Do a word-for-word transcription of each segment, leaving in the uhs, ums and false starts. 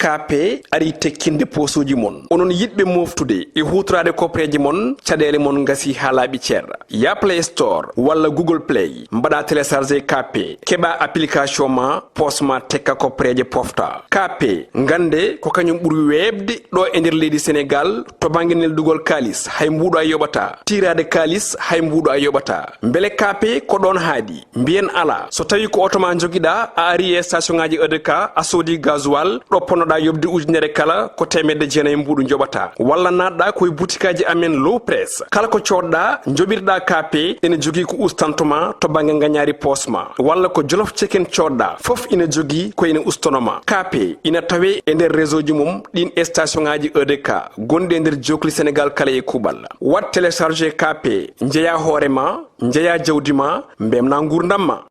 Kaape arii tekkinde poosuuji mon. Onon yiɗɓe mooftude e huutoraade koppereeje mon, caɗeele mon ngasii haa laaɓi cer. Yah Play Store walla Google Play, mbaɗaa télécharger Kaape, keɓaa application ma, poos ma tekka koppereeje pofta. Kaape, ngannde ko kañum ɓuri weeɓde ɗo e nder leydi Senegaal to bannge neldugol kaalis, hay mbuuɗo a yoɓataa. Tiiraade kaalis, hay mbuuɗo a yoɓataa. Mbele Kaape ko ɗoon haaɗi? Mbiyen alaa. So tawii ko oto ma njogiɗaa, a arii e station ŋaaji E D K, a soodii gasoil, ɗo ponnoɗaa yoɓde ujunere kala, ko teemedde jeenayi mbuuɗu njoɓataa. Walla naatɗaa ko e butikaaji amen Low Press. Kala ko coodɗaa, njoɓirɗaa Kaape, ene jogii ko ustantoo ma to bannge ngañaari poos ma. Walla ko Jolof Chicken coodɗaa, fof ina jogii ko ina ustanoo ma. Kaape ina tawee e nder réseau ji mum ɗiin e station ŋaaji E D K gonɗi e nder jookli Senegaal kala e kuuɓal. Waɗ télécharger Kaape, njeyaa hoore ma, njeyaa jawdi ma, mbeltinaa nguurndam ma.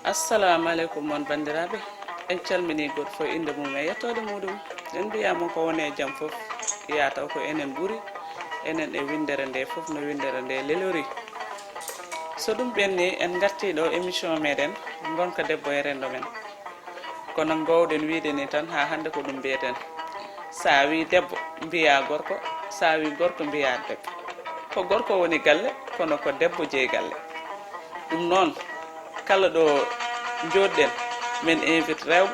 Assalamu aleykum, mon banndiraaɓe. En calminii gooto fof e innde mum e yettoode muɗum. En mbiyaama ko woni e jam fof, yaa taw ko enen ɓuri, enen e winndere nde fof no winndere nde lelorii. So ɗum ɓennii, en ngartii ɗo émission meɗen Ngonka Debbo e Renndo Men. Kono ngoowɗen wiyde ni tan, haa hannde ko ɗum mbiyeten. So a wii debbo, mbiyaa gorko, so a wii gorko, mbiyaa debbo. Ko gorko woni galle, kono ko debbo jeyi galle. Ɗum noon, kala ɗo njooɗɗen, men invite rewɓe,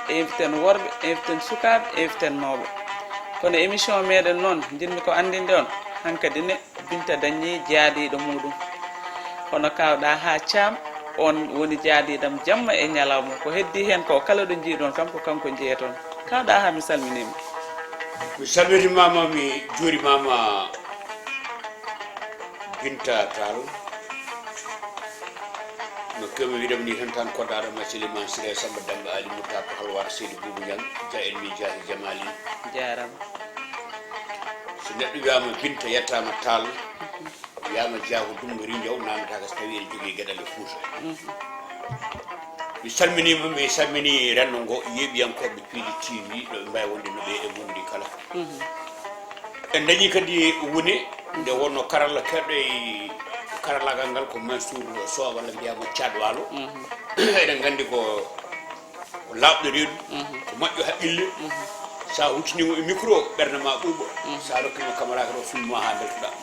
inviten worɓe, inviten sukaaɓe, inviten mawɓe. Kono émission meɗen noon, njiɗmi ko anndinde on, hankadi ne, Binta dañii jaadiiɗo muuɗum. Kono Kaaw Ɗaahaa Caam, oon woni jaadiiɗam jamma e ñalawma. Ko heddii heen ko, kala ɗo njiiɗon kam, ko kanko njiyaton. Kaaw Ɗaahaa, mi salminiima. Mi salminimaama, mi juurimaama, Binta Taal. No keewmi wiide ma nii tan, tan koddaaɗo ma Silimaan Siree, Samba Dammba, Aali Mutta, Halwaar, Seydi Buubu Ñaŋ, Jah Elmi, Jaahi Jamaalin. Jaaraama. So neɗɗo wiyaama Binta, yettaama Taal, wiyaama Jaahu, Dummba, Rinjaw, naamndataa ko so tawii ene jogii geɗal e Fuuta. Mi salminiima, mi salminii renndo ngo, yeeɓiyankooɓe Piiji T V, ɗo ɓe mbaawi wonde no ɓe e ngonndi kala. En dañii kadi wune, nde wonnoo karalla keɗɗo e karallaagal ngal ko Mansour Sow, walla mbiyaa mo Caad Waalo. Eɗen nganndi ko, ko laaɓɗo reedu, ko moƴƴo haqqille. So a hucciniima e micro, ɓernde ma ɓuuɓa. So a rokkiima caméra kadi, o filma haa mbeltoɗaa.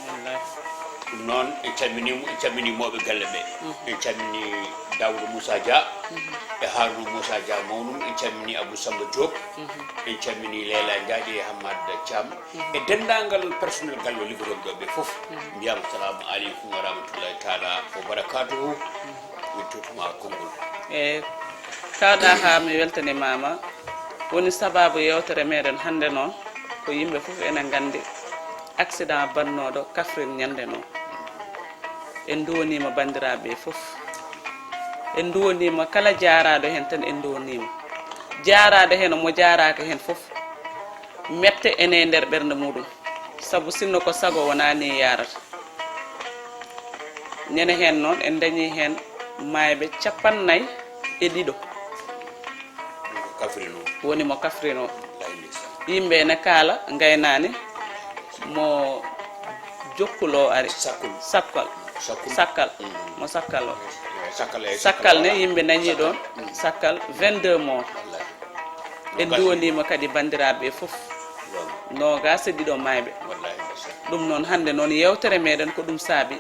Ɗum noon, en calminii mo, en calminii mawɓe galle ɓe. En calminii Daouda Moussa Dia e Harouna Moussa Dia mawnum. En calminii Abou Samba Diop. En calminii Leyla Ndiaye e Hammada Thiam. E denndaangal personnel galle o, liggotooɓe ɗo ɓe fof, mbiyaama salaamu aleykum wa rahmatullahi taala wa barakatuhu. Min totuma konngol. E Kaaw Ɗaahaa, mi weltanimaama. Woni sabaabu yeewtere meɗen hannde noon, ko yimɓe fof ene nganndi accident bannooɗo Kaffrine ñande noon. En nduwaniima banndiraaɓe ɓe fof. En nduwaniima kala jaaraaɗo heen tan, en nduwaniima. Jaaraaɗo heen, mo jaaraaka heen fof, mette ene e nder ɓernde muɗum. Sabu sinno ko sago, wonaa nii yaarata. Ñande heen noon, en dañii heen maayɓe cappannayi e ɗiɗo. Kaffrine o. Woni mo Kaffrine o. Wallaahi ndeysaan. Yimɓe ene kaala, ngaynaani, mo Jokkul o ari. Sakkol. Sakkal. Sakkol. Sakkal. Mo Sakkal o. Sakkal e Sakkal ne, yimɓe dañii ɗoon Sakkal vingt-deux morts. Wallaahi. En nduwaniima kadi banndiraaɓe ɓe fof. Noogaas e ɗiɗo maayɓe. Wallaahi ndeysaan. Ɗum noon, hannde noon, yeewtere meɗen ko ɗum saabi.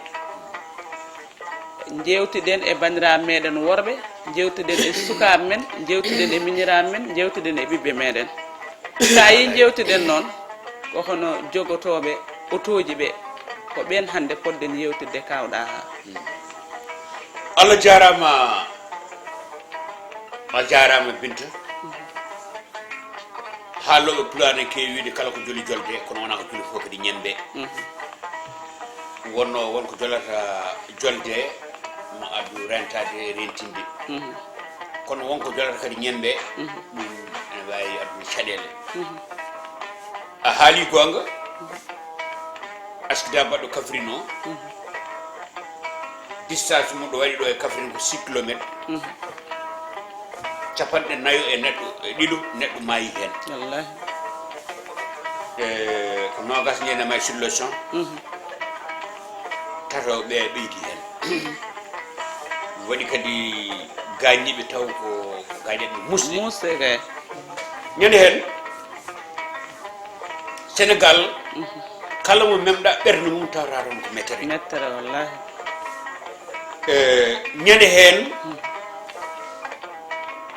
Njeewtiɗen e banndiraaɓe meɗen worɓe, njeewtiɗen e sukaaɓe men, njeewtiɗen e miñiraaɓe men, njeewtiɗen e ɓiɓɓe meɗen. So a yii njeewtiɗen noon, ko hono jogotooɓe otooji ɓe, ko ɓeen hannde potɗen yeewtidde, Kaaw Ɗaahaa. Allah jaaraama, a jaaraama Binta. Haalooɓe Pulaar ne keewi wiyde kala ko joli jolde, kono wonaa ko joli fof kadi ñembe. Wonno won ko jolata jolde, ma addu rentaade rentinde. Kono won ko jolata kadi ñembe, ɗum ene waawi addude caɗeele. A haalii goonga, accident baɗɗo Kaffrine o, distance mum ɗo waɗi ɗo e Kaffrine ko six kilomètres. Capanɗe nayo e neɗɗo, e ɗiɗo neɗɗo maayi heen. Wallaahi. E ko Nogas ñande may sur le champ. Tato ɓe ɓeydi hen. Waɗi kadi gaañiiɓe taw ko gaañiiɓe musde. Musde kay. Ñande hen, Sénégal, kala mo memɗa ɓernde mum tawata toon ko mettere. Mettere, wallahi. Eh, ñande heen,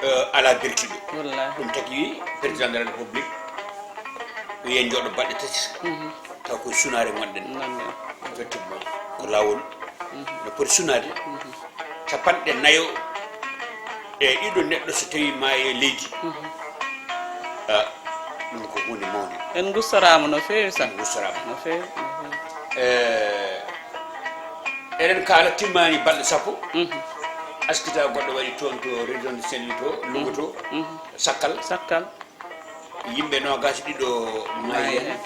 eh, alaa beltiiɗo. Wallahi. Ɗum tagi président de la République, o wiye jooɗo baɗɗe tati, taw ko sunaare ngonɗen. Ngonɗen. Effectivement, ko laawol. No poti sunaade. Capanɗe nayo e ɗiɗo neɗɗo so tawi maayi e leydi. Ah, ɗum ko huunde mawnde. En ngustoraama no feewi sa. En ngustoraama. No feewi, no feewi. Eh, eɗen kaala timmaani balɗe sappo. Askita goɗɗo waɗi toon to région de Saint-Louis to, Louga to, Sakkal. Sakkal. Yimɓe noogaas e ɗiɗo maayi. Maayi hen. Hen.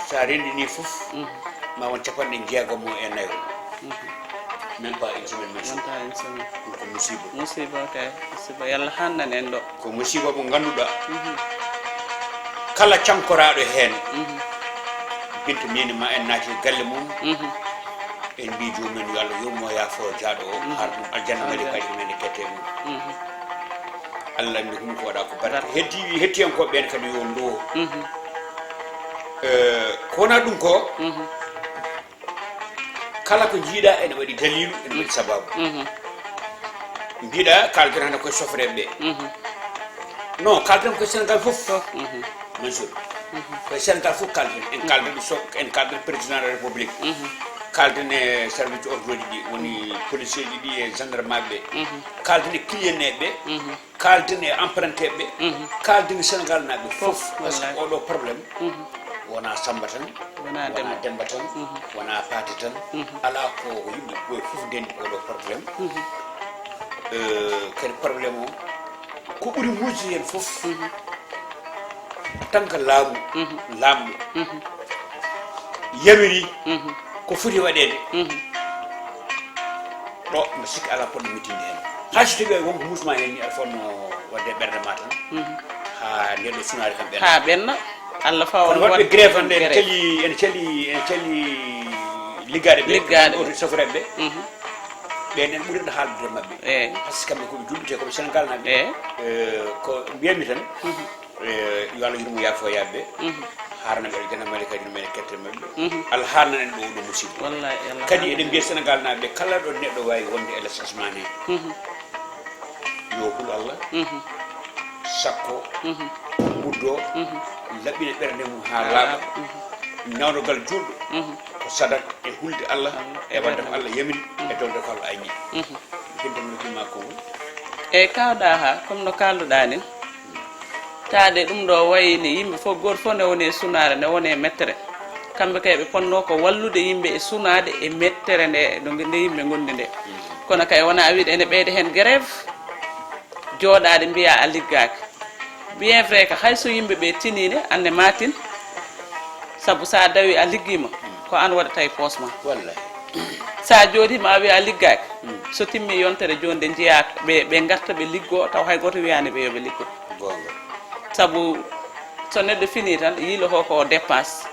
So a renndinii fof, ma won capanɗe jeegom e nayo. Même pas une semaine, même. Même pas une semaine. Ɗum ko musiba. Musiba kay, musiba. Yalla haannan en ɗo. Ko musiba mo ngannduɗaa, kala cankoraaɗo heen, Binta Neene ma en naati e galle mum, en mbii joomum en yo Allah yurmo yaafo jaaɗo o, har ɗum aljanna mali kadi men e kette mum. Allah anndi ko ɗum ko waɗa ko barke. Barke. Heddi, hettiyankooɓe ɓeen kadi yo nduwo. Eh, ko wonaa ɗum ko, kala ko njiiɗa ene waɗi dalilu, ene waɗi sababu. Mbiɗa kalden hannde koye sofreɓe ɓe. Non, kalden koye Sénégal fof. Fof. Mansour. Koye Sénégal fof kalden. En kalden so, en kalden président de la République. Kalden e service ordre ji ɗi, woni policier ji ɗi e gendarme ɓe. Kalden e client ɓe. Kalden e emprunté ɓe. Kalden e Sénégal naaɓe fof. Fof, parce que wallahi. Oɗo problème, wona Samba tan, wona Demba tan, wona Paate tan. Alaa ko yimɓe ɓe fof ndendi oɗo problème. Eh, kadi problème o, ko ɓuri muusde heen fof, tan ko laamu, laamɗo yamiri ko foti waɗeede. Ɗo, mbi sikki alaa poɗɗo mittinde heen. Hay so tawi wonko muusma heen ni, aɗa fotno waɗde e ɓernde ma tan. Haa nde ɗo sunaare kam ɓenna. Haa ɓenna. Allah fawa. Kono waɗɓe grève hannde ene cali, ene cali, ene cali liggaade ɓe. Liggaade. Oto sofreɓe ɓe. Ɓen en ɓurata haaldude maɓɓe. Eey. Parce que kamɓe ko ɓe julɓe te ko ɓe Sénégal naaɓe. Eey. Eh, ko mbiyatmi tan, eh, yo Allah yurmo yaafo yaaɓe. Haarana ɓe aljanna mali kadi no men kette maɓɓe. Allah haarana en ɗo oɗo musiba. Wallahi, Allah haarana en. Kadi eɗen mbiya Sénégal naaɓe, kala ɗo neɗɗo waawi wonde e les asmane. Yo hul Allah. Sakko. Guddo. Laɓɓina ɓernde mum haa laaɓa. Nawdogal juulɗo ko sadak e hulde Allah, e wadde ko Allah yamiri, e dewde ko Allah añi. Binta, no ɗum ma konngol? Eyi, kawɗa ha, comme no kalduɗa nin. Taade ɗum ɗo wayi ni yimɓe fof, gooto fof ne woni e sunaare, ne woni e mettere. Kamɓe kay ɓe ponno ko wallude yimɓe e sunaade e mettere nde, ɗo nde yimɓe ngondi nde. Kono kay wona a wiide ene ɓeyda heen grève, jooɗaade mbiya a liggaaki. Bien vrai que hay so yimɓe ɓe tiniine, anne ma tin, sabu sa dawi a liggiima, ko an waɗata e poos ma. Wallahi. Sa jooɗiima a wiya a liggaaki, so timmi yontere jooni nde njiya ɓe, ɓe ngarta ɓe liggoo, taw hay gooto wiyaani ɓe yo ɓe liggo. Goonga. Sabu so neɗɗo fini tan, yiilo ko ko dépense.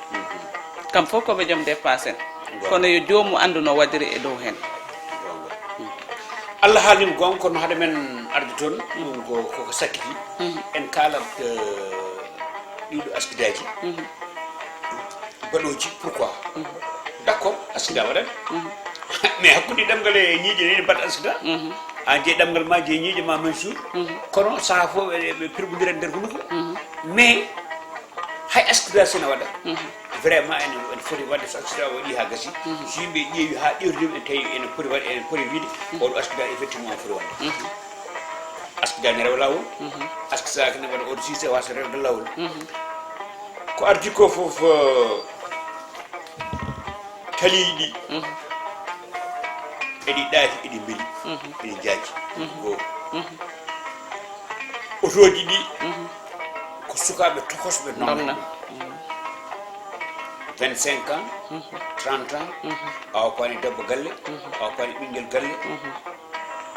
Kam fof ko ɓe joom dépense en. Goonga. Kono yo joomum anndu no waɗiri e dow heen. Goonga. Allah haalnima goonga, kono hade men arde toon, ɗum ko, ko, ko sakkiti. En kaalat, eh, ɗiɗo askidaaji. Baɗooji, pourquoi? D'accord, askida waɗat. Mais hakkunde ɗemngal e ñiiƴe ne, mbaɗa askida. A jeyi ɗemngal ma, jeyi ñiiƴe ma, Mansour. Kono saha fof ɓe, ɓe pirɓondira nder hunuko. Mais hay askida sina waɗa. Vraiment ene, ene foti waɗde, so askida waɗi ha gasi. So yimɓe ƴeewi ha ƴewtidima, en tawi ene foti waɗde, ene foti wiide, oɗo askida effectivement o foti waɗde. Askida ne rewa lawol. Askida ne waɗa oɗo sise wasa rewde lawol. Ko ardi ko fof, eh, taliiji ɗi. Eɗi ɗaati, eɗi mbeli, eɗi jaaji. Go. Otooji ɗi, ko sukaaɓe tokosɓe nonna. Nonna. Vingt-cinq ans, trente ans, awa ko woni debbo galle, awa ko woni ɓinngel galle.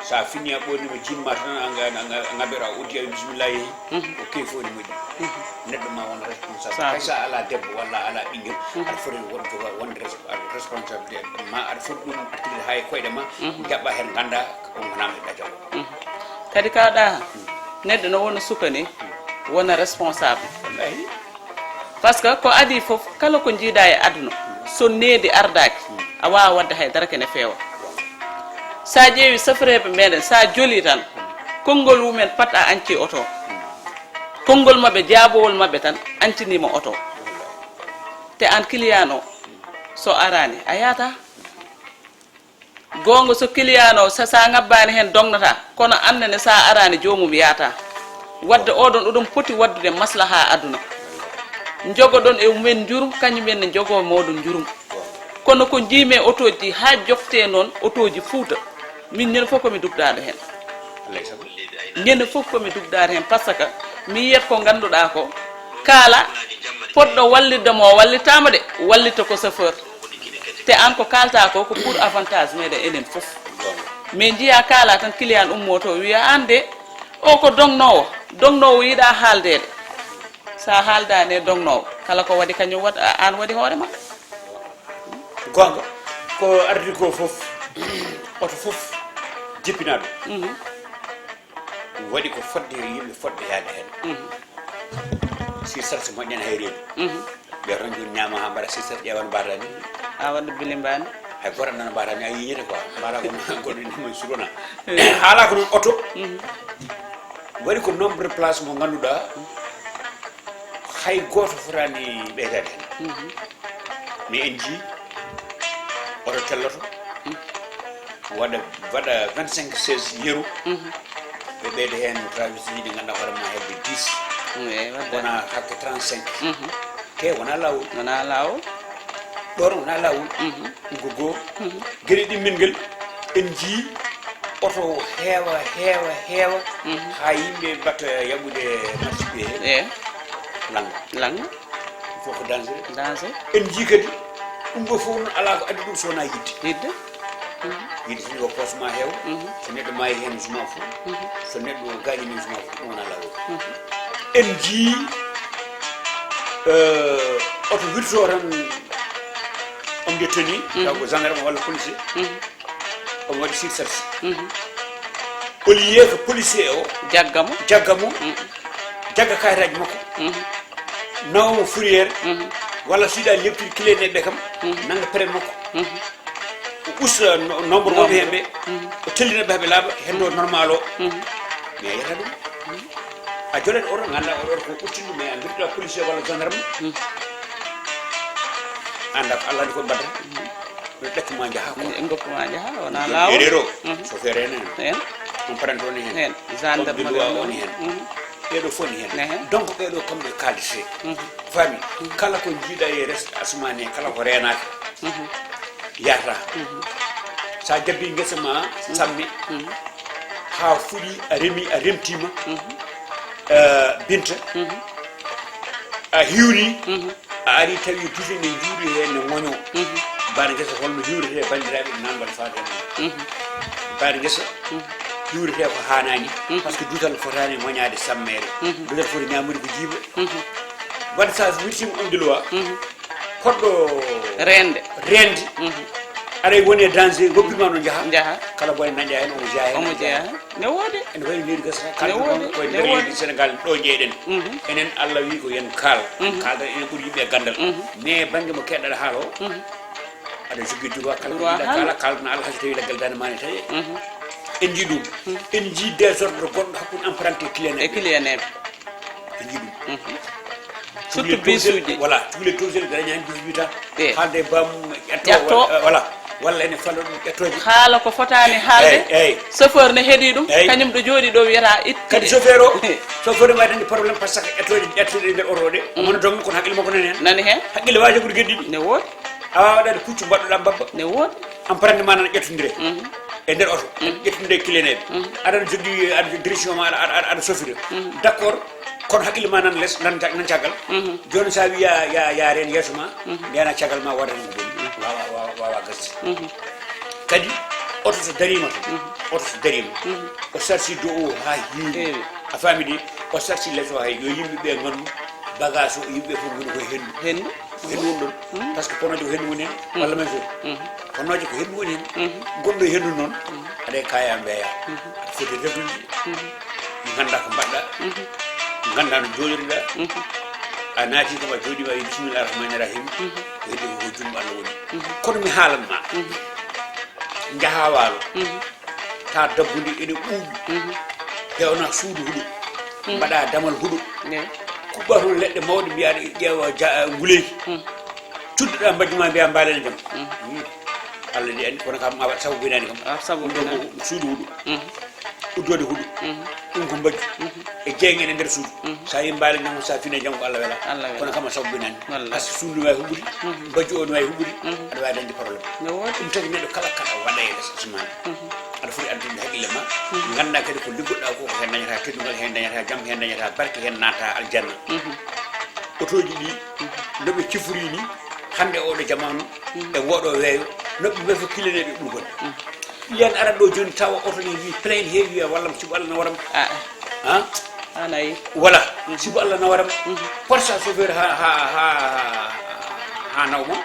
So a fini a ɓoornima jimma tan, a nga-, a nga-, a ngaɓɓere a uddi a wi bisimillahi. O key fof ene moƴƴi. Neɗɗo ma won responsable. Hay so a ala debbo walla a ala ɓinngel, aɗa foti won joga wonde res-, aɗa responsabilité ma, aɗa foti ɗum artirde haa e koyɗe ma, jaɓɓa heen ngannda ko ngonama e ɓeeta o. Kadi ka ɗa, neɗɗo no wona suka ni, wona responsable. Wallahi. Par ce que ko adii fof, kala ko njiiɗa e aduna, so needi ardaaki, a waawa waɗde hay dara kene feewa. So a ƴeewi safireeɓe meɗen, so a joli tan, konngol mumen pat a anci oto. Konngol maɓɓe, jaabowol maɓɓe tan ancinima oto. Te aan client o, so araani, a yaata. Goonga, so client o, sa, sa ngabbaani heen, dognata, kono annene sa araani, joomum yaata. Wadde oɗon, oɗon poti waddude maslaha aduna. Njogoɗon e mumen njurum, kañum en ne njogoo mooɗon njurum. Kono ko njiimi e otooji ɗi haa jofte noon otooji Fuuta. Min ñande fof ko mi dugdaaɗo heen. Ñande fof ko mi dugdaaɗo heen, par ce que mi yiyat ko ngannduɗaa ko, kaala poɗɗo wallitde mo, o wallitaama de, wallita ko chauffeur. Te aan ko kaalta ko, ko pour avantage meɗen enen fof. Mais njiya kaala tan, client ummo to, wiya aan de, o ko dognoowo, dognoowo yiɗa haaldeede. Sa haaldaani e dognoowo, kala ko waɗi kañum waɗ-, a-, aan waɗi hoore ma. Goonga, ko ardi ko fof, oto fof jippinaaɗo. Mhm. Waɗi ko fodde yimɓe fodɓe yaade heen. Mhm. Si sarsi moƴƴani hay reedu. Mhm. Ɓe tan joni ñaama haa mbaɗa si sarsi ƴeewan mbaɗani. A waɗa bilimbaani. Hay goto nana mbaɗani a yiñete quoi. Mbaɗa ko goɗɗo ni mo surona. Haala ko noon oto. Mhm. Waɗi ko nombre de place mo ngannduɗaa hay gooto fotaani ɓeydaade heen. Mhm. Mais en njii oto telloto, waɗa, waɗa vingt-cinq seize yeru, mhm, ɓe ɓeyda heen travesti ɗi ngannduɗaa hoore ma hedde dix. Eey, wadde. Wona hakke trente-cinq. Mhm. Te wona laawol. Wona laawol. Ɗoon wona laawol. Mhm. Ɗum ko goo. Mhm. Geɗe ɗimmin ngel, en njii oto heewa, heewa, heewa, mhm, haa yimɓe mbatta yaɓude marché pied he. Eey. Lannga. Lannga. Ɗum fof ko danger. Danger. En njii kadi, ɗum ɗo fof noon alaa ko addi ɗum so wonaa yidde. Yidde. Mhm. Yidde so ko poos ma heew, mhm, so neɗɗo maayi heen juma fof, mhm, so neɗɗo gaañi heen juma fof, ɗum wonaa laawol. Mhm. En njii, eh, oto wirto tan homme de tenue, mhm, taw ko gendarme walla policier. Mhm. Omo waɗi sirtati. Mhm. Au lieu que policier o jagga mo. Jagga mo, mhm, jagga kayitaaji makko, mhm, nawa mo fourrière, mhm, walla so yiɗa leptude kileneɓe kam, mhm, nanga prêt makko. Mhm. O usta no-, nombre wonɓe heen ɓe, mhm, o tellina ɓe haa ɓe laaɓa, heddo, mhm, normal o. Mhm. Mais a yiyata ɗum. Mhm. A jolet oto, ngannda oto ko ɓurtinɗo, mais a mbirta policier walla gendarme. Mhm. Annda ko Allah ni ko mbaɗata. Mhm. Ɓe ƴetta ma njaha quoi. Ɓe goppa ma njaha, wona laawol. Erreur o, mhm, chauffeur en en. En. On parente on en. En. Gendarme on en. Mhm. Ɓeeɗo fof en en. Ehe. Donc ɓeeɗo kamɓe kaalite. Mhm. Faami? Mhm. Kala ko njiiɗa e res asmaani, kala ko reenaaka. Mhm. Yarata. Mhm. Sa jabbi ngesa ma, mhm, sammi. Mhm. Haa fuɗi, a remi, a remtima. Mhm. Eh, Binta. Mhm. A hiwri. Mhm. A ari tawi dute ne njuuri heen ne ŋoñoo. Mhm. Mbaɗa ngesa holno hiwretee banndiraaɓe, ɗum nan mbaɗa faade heen. Mhm. Mbaɗa ngesa, mhm, hiwretee ko haanaani, mhm, par ce que dutal fotaani moñaade sammeere. Mhm. Dutal foti ñaamude ko jiiba. Mhm. Waɗde sa wirtiima on de loi, mhm, koɗɗo reende. Reende. Mhm. Aray woni e danger, goppirma no njaha. Njaha. Kala bone dañƴa heen, omo jeya heen, omo jeya heen. Ne woodi. Ene wayi leydi gasata. Ne woodi. Koye nder leydi Sénégal ɗo jeeɗen. Mhm. Enen Allah wi ko yen kaal. Mhm. Kaalda enen ɓuri yimɓe e gandal. Mhm. Mais bannge mo keɗɗaɗa haala o, mhm, aɗa jogii droit kala ko, droit jiɗɗa haala. Kaala, kaaldana Allah, hay so tawi leggal dande ma ne tawi. Mhm. En njii ɗum. Mhm. En njii désordre gonɗo hakkunde emprunté e client e client en. En njii ɗum. Mhm. Surtout bisuuji. Voilà, cukalel towsel, garaña hen dix-huit ans. Eh. Haalde e baammum, ƴetto, ƴetto. Wa-, voilà. Walla ene falla ɗum ƴettooje. Haala ko fotaani haalde. Eey, eey. Chauffeur ne heɗii ɗum, eey, kañum ɗo jooɗii ɗo wiyata itti. Kadi chauffeur o, chauffeur o wawi dañde problème par ce que ƴettooje ƴettuɗe e nder oto o ɗe, mm, omo dogna kono haqqille makko nani hen. Nani hen. Haqqille wawi jaggude geɗe ɗiɗi. Ne woodi. A wawa waɗade puccu mbaɗɗoɗa mbabba. Ne woodi. Emprunté ma nana ƴettodire. Mhm. E nder oto, mhm, ƴettodire e client en. Mhm. Aɗa jogii, aɗa jogii direction ma, aɗa, aɗa, aɗa sofira. Mhm. D'accord, kono haqqille ma nan les, nan ca-, nan caggal. Mhm. Jooni sa wi ya, ya, ya reen yeeso ma, mhm, ndena caggal ma waɗata ko boni. Mhm. Wawa, wawa, wawa gasde. Mhm. Kadi, Oto so dariima tan, oto so dariima, o sarsi dow o haa heewi. Heewi. A faami de, o sarsi les o hay, yo yimɓe ɓe ngandu, bagage o, yimɓe fof ngoni koye hendu. Hendu. Ko hendu woni ɗon. Par ce que ponoje ko hendu woni hen, walla même chose. Ponoje ko hendu woni hen. Gonɗo e hendu noon, aɗa e kaya mbeya. Aɗa foti reglude. Ganda ko mbaɗɗa. Ganda no jooɗoriɗa. A naati kam a jooɗima, a wi bismillah rahmani rahim. Ko heddi ko ko junngo Allah woni. Kono mi haalan ma. Njaha waalo. Tawa dabbude ene ɓuuɓi. Pewna suudu huɗo. Mbaɗa damal huɗo. Kuɓɓa toon leɗɗe mawɗe mbiyaɗe ƴeewa ja-, nguleeki. Cudduɗa mbajju ma mbiya mbaɗen jam. Allah ni andi kono kam ma waɗ sabu binani kam. Ah, sabu ɗum ɗo binani. Ko suudu huɗo. Uddoode huɗo. Ɗum ko mbajju. E jeeynge ene nder suudu. Sa yi mbaɗen jam sa fine jam ko Allah wela. Allah wela. Kono kam a sabu binani. Wallahi. Parce que suudu no wawi huɓɓude. Mbajju o no wawi huɓɓude. Aɗa wawi dañde problème. No woodi. Ɗum tagi neɗɗo kala kaɗa waɗa e les asmaani. Aɗa foti addude haqqille ma. Ganda kadi ko liggoɗa ko, ko hen dañata teddungal, hen dañata jam, hen dañata barke, hen naata aljanna. Otoji ɗi, no ɓe cifori ni, hande oɗo jamanu, e ngoɗo weeyo, no ɓe mbefa kileneɓe ɓurgol. Yiyan arat ɗo joni tawa oto ni wi plein he wiya walla sibu Allah na waram. Ah, ah. Voilà. Sibu Allah na waram. Forsa chauffeur ha, ha, ha, ha nawma.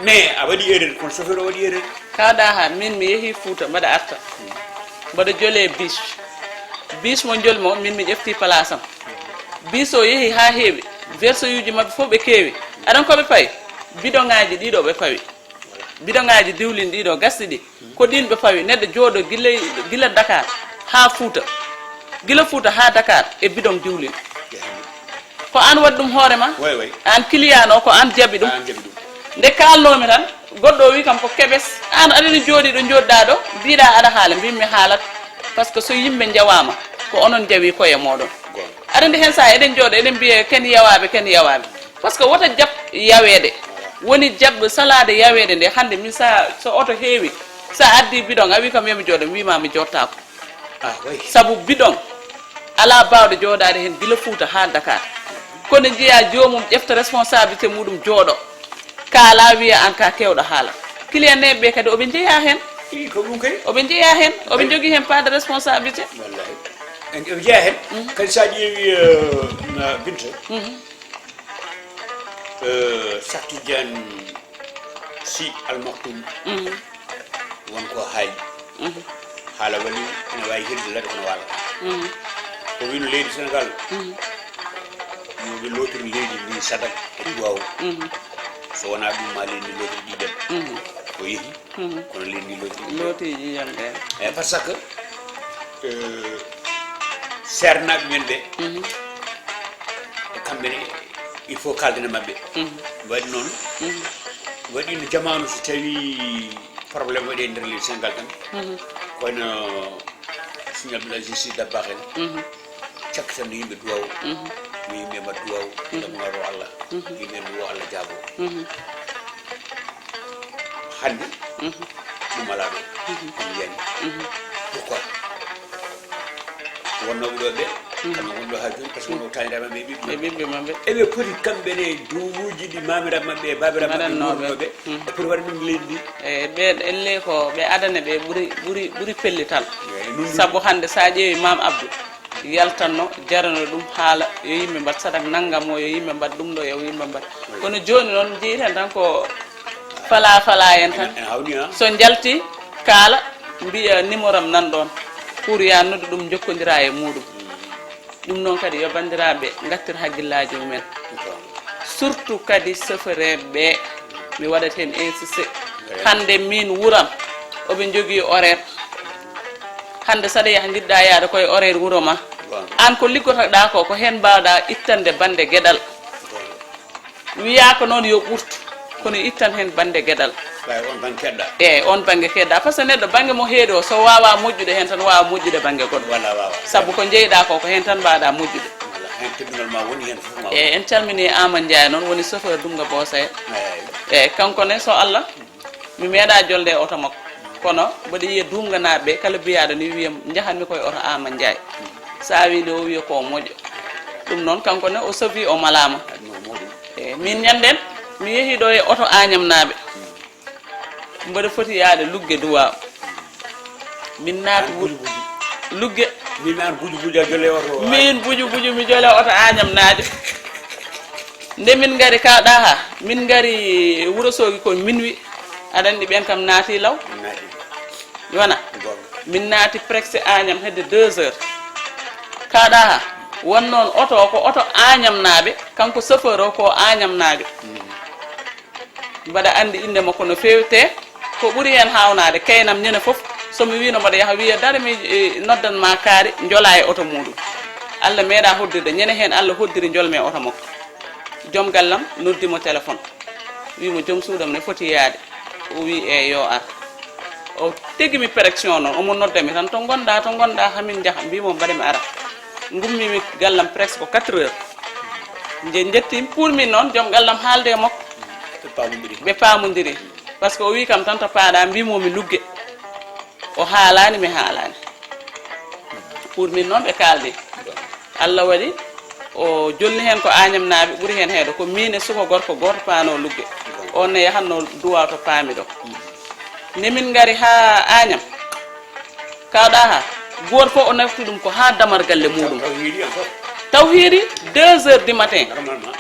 Mais a waɗi erreur, kono chauffeur o waɗi erreur. Kaɗa ha min mi yeehi Fouta, mbaɗa arta. Mbaɗa jole bus. Bus mo jolmo, min mi ƴefti place am. Bus o yeehi ha heewi. Verso uji mabɓe fof ɓe keewi. Aɗan ko ɓe pawi? Bidon ngaji ɗiɗo ɓe pawi. Bidon ngaji diwlin ɗiɗo gasɗi ɗi. Ko ɗin ɓe pawi. Neɗɗo jooɗo gila, gila Dakar ha Fouta. Gila Fouta ha Dakar e bidon diwlin. Ko an waɗi ɗum hoore ma? Way, way. An client o, ko an jaɓi ɗum? An jaɓi ɗum. Nde kalnomi tan, goɗɗo o wi kam ko keɓes. An aɗani jooɗi ɗo jooɗɗa ɗo, mbiɗa aɗa haala, mbimmi haalat. Par ce que so yimɓe njawama, ko onon njawi koye moɗon. Aɗa andi hen sa eɗen jooɗo, eɗen mbiya ken yawaɓe, ken yawaɓe. Par ce que wota jaɓ yaweede. Woni jaɓ salaade yaweede nde. Hande min sa, so oto heewi, sa addi bidon, a wi kam yomi jooɗo, mi wima mi jottako. Ah, oui. Sabu bidon, ala bawɗo jooɗaade heen gila Fuuta haa Dakar. Kono njiya joomum ƴefta responsabilité muɗum jooɗo. Kaala wiya an ka kewɗo haala. Client neeɓe ɓe kadi oɓe njeya heen. Ii, ko ɗum kay. Oɓe njeya heen, oɓe njogii heen part de responsabilité. Wallahi. En, oɓe njeya heen. Mhm. Kadi sa ƴeewi, euh, na Binta. Mhm. Euh, Cheikh Tidiane Sy Al Maktoum. Mhm. Won ko haali. Mhm. Haala waɗi ene waawi hirde laaɗe kono waala. Mhm. O wino leydi Sénégal. Mhm. Yo ɓe lootir leydi ndi sadak e duwaw. Mhm. So wonaa ɗum ma leydi ndi lootir ɗiɗen. Mhm. O yehi. Mhm. Kono leydi ndi lootir ɗiɗen. Looti ƴiiƴam ɗen. Eh, par ce que, eh, seernaaɓe men ɓe, mhm, e kamɓe ne, il faut kaalden e maɓɓe. Mhm. Waɗi noon, mhm, waɗi no jamaanu so tawi problème waɗi e nder leydi Sénégal tan. Mhm. Kono Sëñ Abdoul Aziz Sy Dabakh en, mhm, cakkitanno yimɓe duwaw. Mhm. Yo yimɓe mbaɗ duwaw, mhm, ngam ngaro Allah. Mhm. Yimɓe mbo Allah jaabo. Mhm. Hannde, mhm, ɗum alaa ɗo. Mhm. Ɗum yani. Mhm. Pourquoi? Wonnooɓe ɗo ɓe, mhm, kamɓe ngonɗo haa jooni, par ce que, mhm, wonno taaniraaɓe maɓɓe e ɓiɓɓe. E ɓiɓɓe maɓɓe. Eɓe poti kamɓe ne duwuuji ɗi maamiraaɓe maɓɓe e baabiraaɓe maɓɓe mbaɗannooɓe. Ngornooɓe. Mhm. E poti waɗde ɗum leydi ndi. E ɓe elle ko ɓe adane ɓe ɓuri, ɓuri, ɓuri pellital. Eyi, ɗum ɗum. Sabu hannde sa ƴeewi Maam Abdou yaltanno, jarano ɗum haala, yo yimɓe mbaɗ sadak nanngam o, yo yimɓe mbaɗ ɗum ɗo, yo yimɓe mbaɗ. Eyi. Kono jooni noon, jeyten tan ko fala fala en tan. Ene, ene hawni, ha? So njalti, kaala, mbiya numéro am nan ɗoon. Pour ya noddu ɗum, njokkondira e muɗum. Ɗum noon kadi yo banndiraaɓe ngattir hakkillaaji mumen. Surtout kadi chauffeur ɓe, mi waɗat heen insisté. Hannde min wuram, oɓe njogii horaire. Hannde saɗa yaha njiɗɗa yaade koye horaire wuro ma. An ko liggotoɗa ko, ko heen mbawɗa ittande bannde geɗal. Wiyaaka noon yo ɓurtu, kono ittan heen bannde geɗal. Ɓay on bannge keɗɗa. Eyi, on bannge keɗɗa. Par ce que neɗɗo bannge mo heedi o, so waawa moƴƴude heen tan, waawa moƴƴude bannge goɗɗo. Wala waawa. Sabu ko njeyɗa ko, ko heen tan mbaaɗa moƴƴude. Wala, heen teddungal ma woni heen fof ma. Eyi, en calmini Aama Ndiaye noon, woni chauffeur Dumga Bosaye. Eyi. Eyi, kanko ne, so Allah, mi meeɗa jolde e oto makko. Kono mboɗo yiya Dumganaaɓe, kala biyaaɗo ni wiyam, njahanmi koye oto Aama Ndiaye. So a wi nde, o wiya ko moƴƴo. Ɗum noon, kanko ne, o sofi, o malaama. Aduna o mawɗum. Eyi, min ñanden, mi yehi ɗo e oto Añamnaaɓe. Mboɗo foti yaade Lugge Duwaaw. Min naati wuro Lugge. Min an buju buju a jole oto. Min buju buju mi jole oto Añam naajo. Nde min ngari ka ɗaha, min ngari Wuro Soogi ko minuit. Aɗa anndi ɓen kam naati law. Naati. Wona. Goonga. Min naati presque Añam hedde deux heures. Ka ɗaha, won noon oto o ko oto Añamnaaɓe, kanko chauffeur o ko Añamnaajo. Mm. Mbaɗa anndi innde makko no feewi, te ko ɓuri heen haawnaade, keynam ñande fof, so mi wiino mbaɗa yaha, wiya dara mi, eh, noddan ma kaari, njola e oto muuɗum. Allah meeɗa hoddirde, ñande heen Allah hoddiri njolmi e oto makko. Joom gallam noddi mo téléphone, wi mo joom suudam ne foti yaade. O wi e yo ar. O tegi mi pression noon, omo nodda mi tan, "To ngonɗa, to ngonɗa, hamin njaha." Mbimo mbaɗa mi ara. Ngummimi gallam presque ko quatre heures. Nje njetti pour min noon, joom gallam haalde e makko. Ɓe paamondiri. Ɓe paamondiri. Parce que o wi kam tan to paaɗa, mbimo mi Lugge. O haalani, mi haalani. Pour min noon ɓe kaaldi. Allah waɗi o jolni heen ko Añamnaaɓe ɓuri heen heewde, ko miin e suka gorko gooto paano Lugge. On ne yahatno Duwaaw to paami ɗo. Nde min ngari haa Añam, ka ɗaha, gooto fof o nawti ɗum ko haa damar galle muuɗum. Taw hiiri encore. Taw hiiri deux heures du matin. Normalement.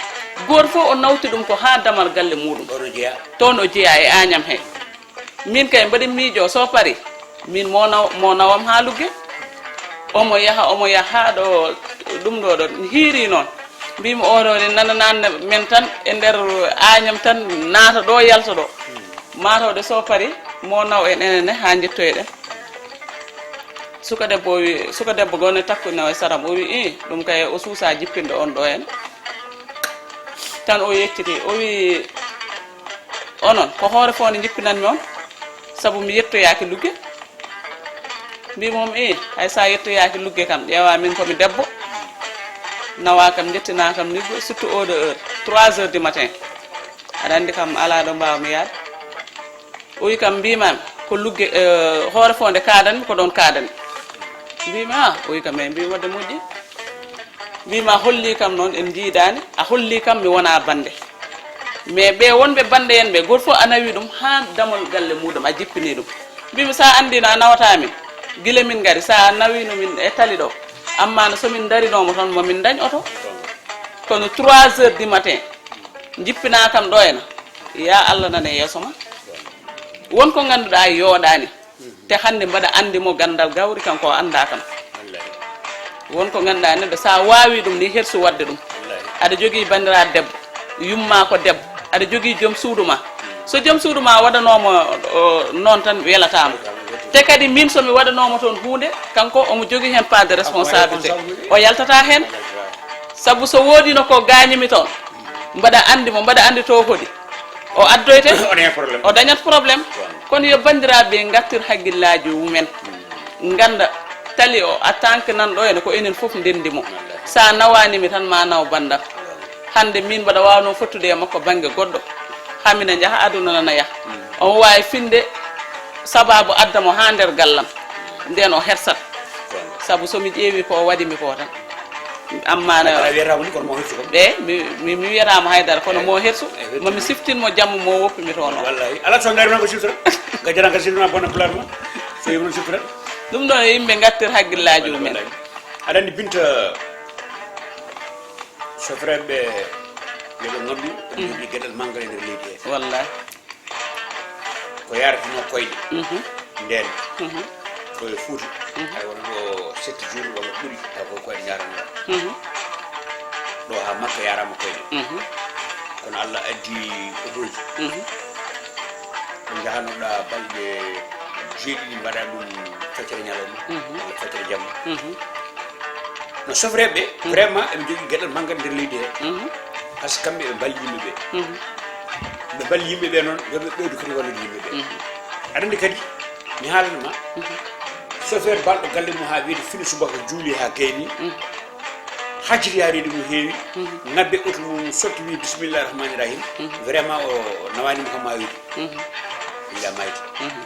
Gooto fof o nawti ɗum ko haa damar galle muuɗum. Ɗon o jeyaa. Toon o jeyaa e Añam he. Min kay mbaɗi miijo, so pari, min mo naw-, mo nawam haa Lugge. Omo yaha, omo yaha haa ɗo, ɗum ɗo ɗo hiiri noon. Mbimi, "Oɗo de nanananne men tan e nder Añam tan, naata ɗo, yalta ɗo." Matawde so pari, mo naw en enen ne haa njettoyɗen. Suka debbo o wi, suka debbo goo ne takkuno e saram, o wi, "Ii, ɗum kay o suusa jippinde on ɗo en." Tan o yecciti, o wi, "Onon, ko hoore foonde njippinanmi on, sabu mi yettoyaaki Lugge." Mbimi mo, "Ii, hay sa yettoyaaki Lugge kam, ƴeewa min ko mi debbo, nawa kam, njettina kam Lugge, surtout oɗo heure, trois heures du matin. Aɗa anndi kam, alaa ɗo mbaawmi yaade." O wi kam, mbimami, "Ko Lugge, eh, hoore foonde kaadanmi, ko ɗon kaadanmi." Mbimi, "Ah," o wi kam, "e mbimi wadde moƴƴi." Mbimi, "A holli kam noon en njiidaani, a holli kam mi wona bannde. Mais ɓe wonɓe bannde en ɓe, gooto fof a nawi ɗum haa damal galle muuɗum, a jippini ɗum." Mbimi, "So a anndino a nawata min, gila min ngari, so a nawino min e tali ɗo, amma no so min ndarinooma toon, mo min ndañ oto." Kono trois heures du matin, njippina kam ɗo ena, ya Allah nana yeeso ma. Won ko ngannduɗaa yooɗaani. Te hannde mbaɗa anndi mo ganndal gawri kanko o annda kam. Wallaahi. Won ko ngannduɗaa neɗɗo, so a waawi ɗum ni, hersu waɗde ɗum. Wallaahi. Aɗa jogii banndiraaɗo debbo, yumma ko debbo, aɗa jogii joom suudu ma. So joom suudu ma waɗanooma, o, noon tan welataama. Welataama. Te kadi min so mi waɗanooma toon huunde, kanko omo jogii heen part de responsabilité. Responsabilité. O yaltata heen. Wallaahi. Sabu so woodino ko gaañimi toon, mbaɗa anndi mo, mbaɗa anndi to hoɗi. O addoyte, o dañat problème. O dañat problème. Voilà. Kono yo banndiraaɓe ɓe ngartir hakkillaaji mumen. Mm. Ngannda tali o, en tant que nanɗo ene, ko enen fof ndenndi mo. Wallaahi. So a nawaani mi tan, ma naw banndam. Wallaahi. Hannde min mbaɗa waawnoo fottude e makko bannge goɗɗo. Haa mina njaha, aduna nana yaha. Mm. Omo waawi finde sabaabu adda mo haa nder gallam. Ndeen o hersat. Wallaahi. Sabu so mi ƴeewi ko o waɗi mi ko tan. Amma na a wiyata woni kono mo hirsu kam. Ɓe, mi, mi, mi wiyataama haydara, kono mo hirsu, eh, eh, mo mi siftin mo jamma mo woppi mi toon o. Wallahi. Ala so ngari noon ko siftora. Gajjana ka siftora bona pulaar ma. So yimo siftora. Ɗum ɗon e yimɓe ngattir hakkillaaji mumen. Wallahi. Aɗa anndi Binta, so frère ɓe, yo ɓe nganndu, ɓe njogii geɗal manngal e nder leydi he. Wallahi. Ko yaratino koyɗe. Mhm. Ndeen. Mhm. Ko e Fuuta. Mhm. Ay wona ɗo sept jours walla ɓuri, taw ko koyɗe njaranno. Mhm. Ɗo haa Makka yarama koyɗe. Mhm. Kono Allah addi otoji. Mhm. Ɗum njahanoɗa balɗe jeeɗiɗi mbaɗa ɗum feccere ñalawma, mhm, walla feccere jamma. Mhm. No sofreeɓe ɓe, mhm, vraiment, eɓe njogii geɗal manngal nder leydi he. Mhm. Par ce que kamɓe eɓe mballi yimɓe ɓe. Mhm. Ɓe mballi yimɓe ɓe noon, yo ɓe ɓeydu kadi wallude yimɓe ɓe. Mhm. Aɗa anndi kadi, mi haalan ma, mhm, chauffeur balɗo galle mum haa weeti fini subaka juuli haa gayni. Mhm. Hajiri haa reedi mum heewi, mhm, ŋabbe oto mum sotti wi bismillahi rahmani rahim. Mhm. Vraiment o nawani mo kam maa weeti. Mhm. Ila mayti. Mhm.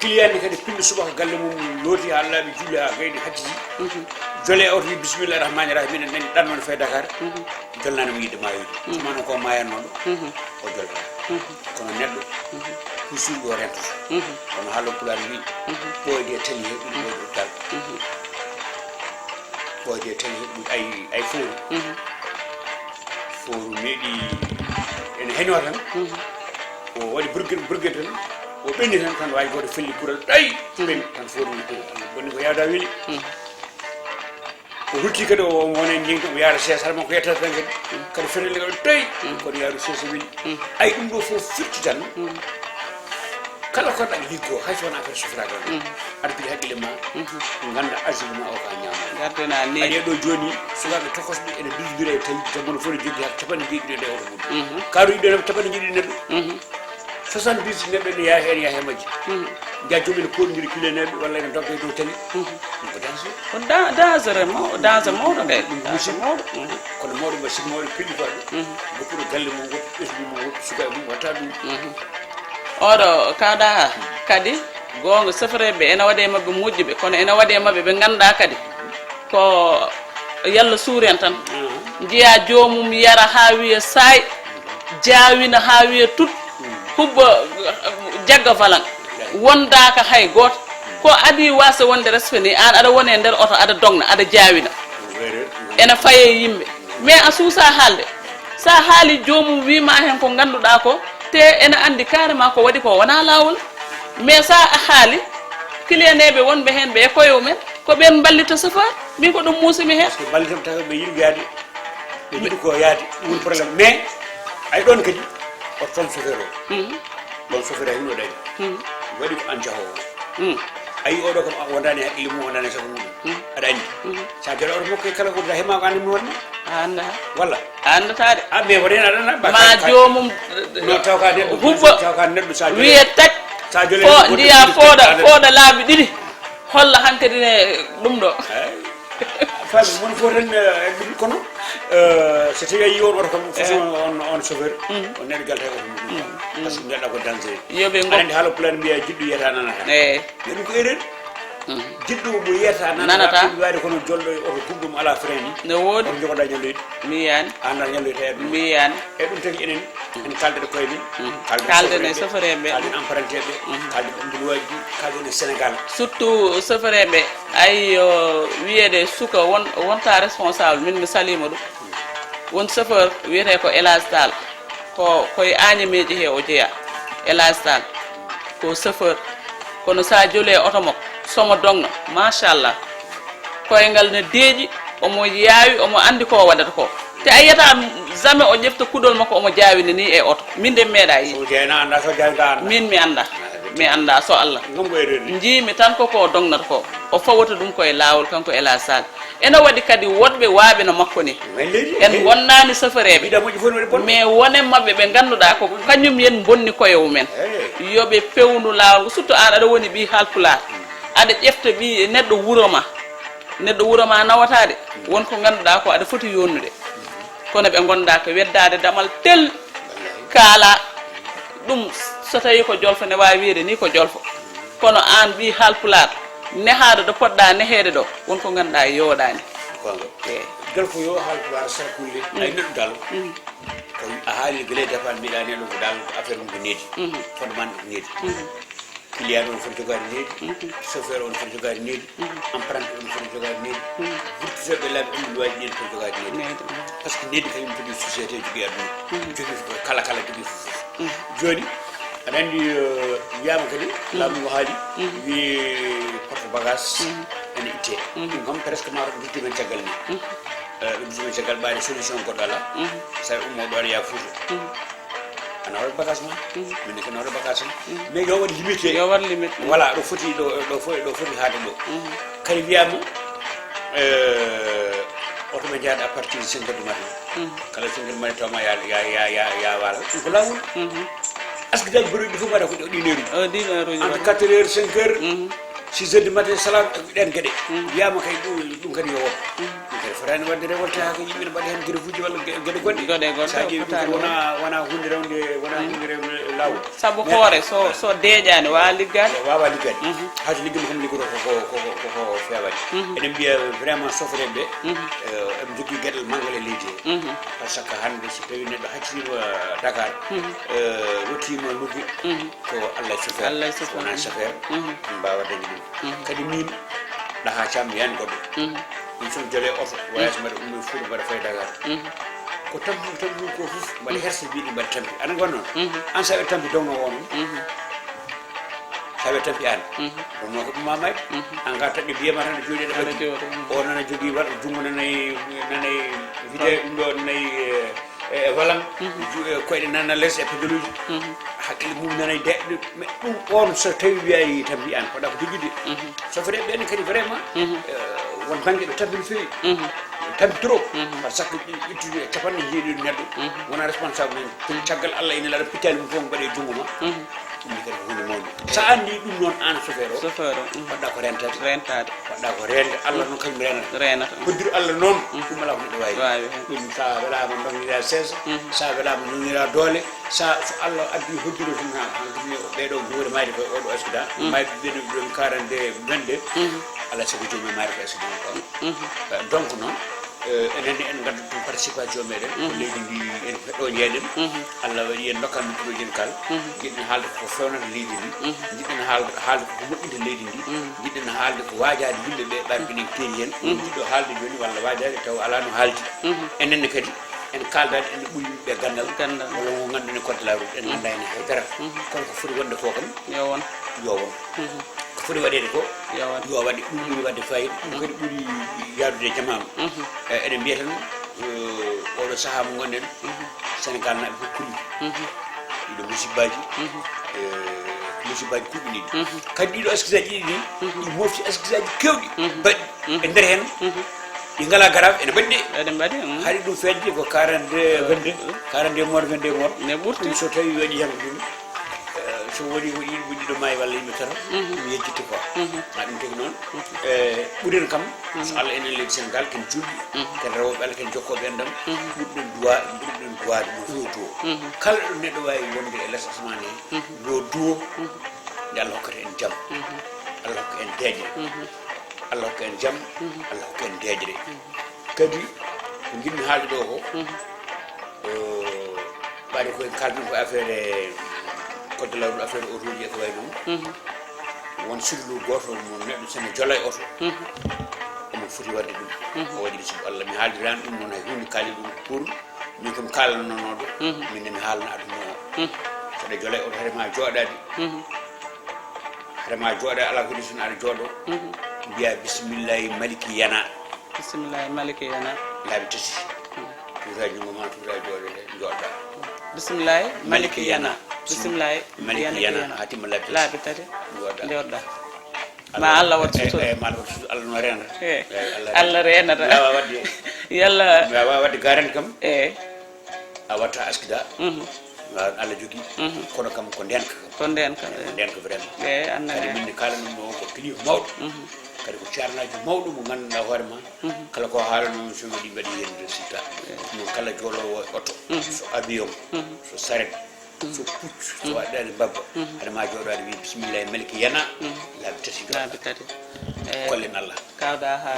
Client ni kadi pinndi subaka galle mum looti haa laaɓi, juuli haa gayni hajjiji. Mhm. Jole oto wi bismillahi rahmani rahim, ina nani ɗannoon fay Dakar. Mhm. Jolnani mo yidde maayoyde. Mhm. Tuma noon ko maayannooɗo. Mhm. O jolfata. Kono neɗɗo, toujours yo rento. Kono haalo pulaar wi, ɓooyde e tali heɓi ɓooyde e tal. Ɓooyde e tali heɓi ay, ay fowru. Fowru meeɗi ene heñoo tan. O waɗi burgir burgir tan. O ɓenni tan, tan waaji gooto felli kural, ɗay. Ɓenni tan fowru wi, bonni ko yawda weli. O rutti kadi, o wona e ndin kam, yaara seesa, hara makko yettata tan kadi. Kadi fetele kadi tawi, kono yaaru seesa weli. Ay, ɗum ɗo fof firti tan. Kala ko ɗaɗa liggo, hay so wona affaire sofiraagal. Aɗa jogii hakkille ma, ngannda arsugue ma o ka ñaamo. Ngartana neeɗi. Aɗa ɗo jooni, sukaaɓe tokosɓe ene ndujondira e tawi, jamma fof ne jogii hak capanɗe jeeɗiɗi e oto mum. Kaaruuji ɗo capanɗe jeeɗiɗi neɗɗo. Soixante-dix neɗɗo ene yaha heen, yaha e majji. Njiya joom ene koɗondiri kileneeɓe walla ene dogga e dow tali. Ɗum ko danger. Ko da- danger mawɗo, danger mawɗo kay. Ɗum ko danger musiba. Mawɗo. Kono mawɗo ma sik mawɗo pellifaɗo. Goppuɗo galle mum, woppi ɓesgu mum, woppi sukaaɓe mum, watta ɗum. Oɗo kawɗa ha kadi goonga, sefereɓe ene waɗe maɓɓe moƴƴuɓe, kono ene waɗe maɓɓe ɓe ngannduɗaa kadi ko yalla suur en tan. Njiya joomum yara haa wiya saay, jaawina haa wiya tut, hubba, jagga valan. Wondaaka hay gooto. Ko adii waasde wonde respect ni, aan aɗa woni e nder oto, aɗa dogna, aɗa jaawina. Ene faye yimɓe. Mais a suusaa haalde. So a haali joomum wiima heen ko ngannduɗaa ko, te ene anndi carrément ko waɗi ko wonaa laawol. Mais so a haali, kiliyaneeɓe wonɓe heen ɓe e koye mumen, ko ɓeen mballita chauffeur. Min ko ɗum muusimi heen. Parce que mballita tawa ɓe yiɗi yaade, ɓe yiɗi ko yaade, ɗum woni problème. Mais ay ɗoon kadi, o toon chauffeur o. Ɗoon chauffeur o hino ɗaɗi. Waɗi ko aan jahoowo. Ayi oɗo kam wondaani e hakkille mum, wondaani e sago mum. Aɗa anndi. So a jooɗo oto makko e kala ko da hema ko anndi mum wonde. A annda. Walla? A anndataa de. A mais wonde aɗa annda. Ma joomum. No taw ka neɗɗo, hubba, taw ka neɗɗo, sa jooɗo, wiye tak. Sa jooɗo fo ndiya fooɗa, fooɗa laabi ɗiɗi. Holla hankadi ne ɗum ɗo. Fami woni fof tan, eh, ɗum kono, eh, so tawi a yii on oto kam façon on, on chauffeur, on neɗɗo jalta e oto mum. Parce que mbiyaɗa ko danger. Yo ɓe aɗa anndi haala pulaar mbiya jiɗɗo yiyata nanata. Eyi. Mais ɗum ko erreur. Jiɗɗo mo yiyata nanata. Nanata. Ɗum waade kono jolɗo e oto gumɗo mo ala frein ni. Ne woodi. Oto jogoɗa ñalloyde. Mi yiyaani. A annda ñalloyde e aduna. Mi yiyaani. E ɗum tagi enen, en kaalden e koye men, kaalden e chauffeur en, chauffeur en ɓe, kaalden apprenti ɓe, kaalden ambulwaaji ɗi, kaalden e Sénégal. Surtout chauffeur en ɓe, ay, yo wiyeede suka won, wonta responsable, min mi saliima ɗum. Won chauffeur wiyetee ko El Hadj Tall, ko, ko e Añameeje he o jeyaa, El Hadj Tall, ko chauffeur. Kono so a joli e oto makko, so mo dogno, machallah. Koyngal ne deeƴi, omo yaawi, omo anndi ko o waɗata ko. Te a yiyata jamais o ƴefta kuɗol makko omo jaawina ni e oto. Min de mi meeɗa yiide. So jeyna annda, so jaynta annda. Min mi annda. Mi annda so Allah. Ngam ko erreur ni. Njiimi tan ko ko o dognata ko. O fawata ɗum ko e laawol kanko e la salle. Ene waɗi kadi woɗɓe waaɓe no makko ni. En wonnaani safareeɓe. Mbiɗa moƴƴi fof ne waɗi bonɓe. Mais wonen maɓɓe ɓe ngannduɗaa ko kañum yen bonni koye mumen. Eey. Yo ɓe peewnu laawol ngo. Surtout aan aɗa woni ɓii Haalpulaar. Aɗa ƴefta ɓii neɗɗo wuro ma. Neɗɗo wuro ma nawata de. Won ko ngannduɗaa ko aɗa foti yonnude. Kono ɓe ngonda ko weddaade damal tel. Kaala ɗum so tawi ko jolfo ne waawi wiyeede ni ko jolfo. Kono aan ɓii Haalpulaar nehaaɗo ɗo poɗɗa neheede ɗo, won ko ngannduɗaa yooɗaani. Goonga. Eey. Jolfo yo Haalpulaar sakulle. Ay neɗɗo dal. Ko a haali gele départ mbiɗa neɗɗo ko dal ko affaire mum ko needi. Fondement ko needi. Client on foti jogaade needi, chauffeur on foti jogaade needi, apprenti on foti jogaade needi, gurtiseeɓe laabi ɗum luwaaji ɗin foti jogaade needi. Needi. Parce que needi kañum jogii société, jogii aduna. Jogii fof, kala kala jogii fof. Jooni, aɗa anndi, eh, wiyaama kadi, laamu ngu haali, wi porte bagage ene itte. Ɗum kam presque ma ruttiima caggal ni. Eh, ɗum ruttiima caggal ɓaade solution goɗɗo alaa. Sa ummo ɗo aɗa yaha Fuuta. Ana waɗa bagage ma. Min ne kene waɗa bagage ma. Mais yo waɗ limité. Yo waɗ limite. Voilà, ɗo foti, ɗo, ɗo foti, ɗo foti haade ɗo. Kadi wiyaama, eh, oto ɓe njaada à partir de cinq heures du matin. Kala cinq heures du matin tawma ya, ya, ya, ya, ya waala. Ɗum ko laawol. Parce que daji baɗuɗi fof mbaɗa ko ɗo ɗin heure uji. O ɗin heure uji. Entre quatre heures, cinq heures. six heures du matin, salaam, ɗen geɗe. Wiyama kay ɗum, ɗum kadi yo woon. Ɗum kadi fotaani wadde révolté haa ko yimɓe ne mbaɗa heen grève uji walla ge- geɗe goɗɗe. Geɗe goɗɗe, sahaji ɗum kadi fotaani. Wona, wona hunde rewde, wona hunde rewde laawol. Sabu mais hoore, so, so deeƴaani, wawa liggaade. Wawa liggaade. Hay so liggima kam liggoto ko, ko, ko, ko, ko feewaani. Eɗen mbiya vraiment sofreɓe ɓe, eh, eɓe jogii geɗal manngal e leydi he. Par ce que hannde so tawi neɗɗo haccima Dakar, eh, wottima Lugge, ko Allah e chauffeur. Allah e chauffeur. Wona chauffeur mbawa dañde ɗum. Kadi min, ɗaha cam mi yani goɗɗo. Min somi jole oto, voyage mbaɗa ummi Fuuta mbaɗa fay Dakar. Ko tampi, tampi ko fof mbaɗa hersa mbiɗi mbaɗa tampi. Aɗa gonnoo? An sa ɓe tampi dogno won. Sa ɓe tampi an. Dogno ko ɗum mamaki. An ga taƴƴo biyema tan jooɗi ɗo. Aɗa jooɗi. O nana jogii waɗa junngo nana e, nana e vidéo ɗum ɗo nana e, eh, e walan, ju- eh, koyɗe nana les e pedaluji. Hakkille mum nana e de- mais ɗum on so tawi wiyayi tan mbiyan koɗa ko jogude. Sofere ɓen kadi vraiment, eh, won banggue ɓe tampi no fewi. Tampi trop. Par ce que ƴettude e capanɗe jeeɗiɗo neɗɗo wona responsable hen. Caggal Allah ene laɗa pittali mum fof mbaɗe e junngo ma. Ɗum kadi ko hunde mawde. So a anndi ɗum noon, aan chauffeur o, chauffeur o, mm. Waɗɗa ko rentade. Rentade. Waɗɗa ko rende. Allah noon kañum renata. Renata. Hoddiro Allah noon, mm. Ɗum alaa ko neɗɗo waawi. Waawi. Ɗum so a welaama ndongira seesa, mm. So a welaama ndongira doole, so, so Allah addi hoddiro tan, ha, ha, ɓeeɗo nguure maayde koye oɗo accident, mm. Maayɓe ɓe ɗum ɗon quarante-deux, vingt-deux, mm. Alaa sago joomum e maayde ko accident o. Mm. Eh, donc noon, Eh, enen ne en ngaddat ɗum participation meɗen, ko leydi ndi en heɗo jeeɗen. Allah waɗi en ndokkan microji en kala. Jiɗɗen haalde ko fewnata leydi ndi. Jiɗɗen haalde, haalde ko moƴƴinta leydi ndi. Jiɗɗen haalde ko waajaade yimɓe ɓe ɓarɓe ɗen keeri hen. Jiɗɗo haalde jooni walla waajaade taw alaa no haaldi. Enen ne kadi en kaaldaani ene ɓuri yimɓe ɓe ganndal. Ganndal. Walla mo ngannduɗen code de la route en nganndaa heen hay dara. Kono ko foti wonde ko kam. Yo won. Yo won. Ko foti waɗeede ko, yo waɗ. Yo waɗe. Ɗum ɓuri waɗde fayida, ɗum kadi ɓuri yaadude e jamaanu. Eh, eɗen mbiya tan, eh, oɗo sahaa mo ngonɗen, Senegal naaɓe fof kulii. Ɗiɗo musibbaaji, eh, musibbaaji kuɓɓiniiɗi. Kadi ɗiɗo excuse aji ɗiɗi ɗi, ɗi mofti excuse aji keewɗi mbaɗi e nder heen, ɗi ngalaa grave, ene mbaɗi de. Eɗe mbaɗi, mm. Haɗi ɗum feeñde ko quarante-deux, vingt-deux, quarante-deux morts, vingt-deux morts. Ne ɓurti. Ɗum so tawi waɗi yanko ɗum, Eh, so woni ko yimɓe ɗiɗo maayi walla yimɓe tato, ɗum yejjitti quoi. Ma ɗum tagi noon, eh, ɓuren kam, so Allah enen leydi Senegal, ken julɓe, ken rewooɓe Allah, ken jokkooɓe enɗam, ɓurɗen duwa-, ɓurɗen duwaade mo fof to. Kala ɗo neɗɗo waawi wonde e les asamaani he, yo duwo, nde Allah hokkata en jam. Allah hokka en deeƴre. Allah hokka en jam, Allah hokka en deeƴre. Kadi, ko njiɗmi haalde ɗo ko, eh, ɓaade ko en kaaldi ko affaire e code de la route, affaire otoji e ko wayi noon. Won sirlu gooto mo neɗɗo sene jola e oto. Omo foti waɗde ɗum. O waɗi ɗum sabu Allah. Mi haaldirani ɗum noon hay huunde, kaali ɗum pour min ko mi kaalannonoɗo. Min ne mi haalana aduna o. Saɗa jola e oto, haɗa ma jooɗaade. Haɗa ma jooɗaade, alaa ko ɗi sona aɗa jooɗo. Mbiya bisimillahi maliki yana. Bisimillahi maliki yana. Laabi tati. Tuta junngo ma, tuta jooɗo he, jooɗa. Bisimillahi maliki yana. Bisimillahi maliki yana. Yana. Haa timma laabi tati. Laabi tati. Jooɗa. Jooɗa. Ma Allah waɗ sutura. Eh, eh, ma Allah waɗ sutura. Allah no reenata. Eh, Allah reenata. Mi wawa waɗde. Yalla. Mi wawa waɗde garanti kam. Eh. A watta askida. Mhm. Allah jogii. Mhm. Kono kam ko ndenka kam. Ko ndenka, ko ndenka vraiment. Eh, anna kadi min ne kala ɗum ɗo ko kilifa mawɗo. Mhm. Kadi ko ceernaajo mawɗo mo ngannduɗaa hoore ma. Mhm. Kala ko haalano so waɗi mbaɗi heen résultat. Eh. Ɗum kala jooloowo e oto, mhm, so avion, mhm, so saret, so puccu, so waɗaani mbabba, haɗa ma jooɗo aɗa wiya bisimillahi maliki yana, laabi tati jooɗo. Laabi tati. Eh, kollen Allah. Kawɗa ha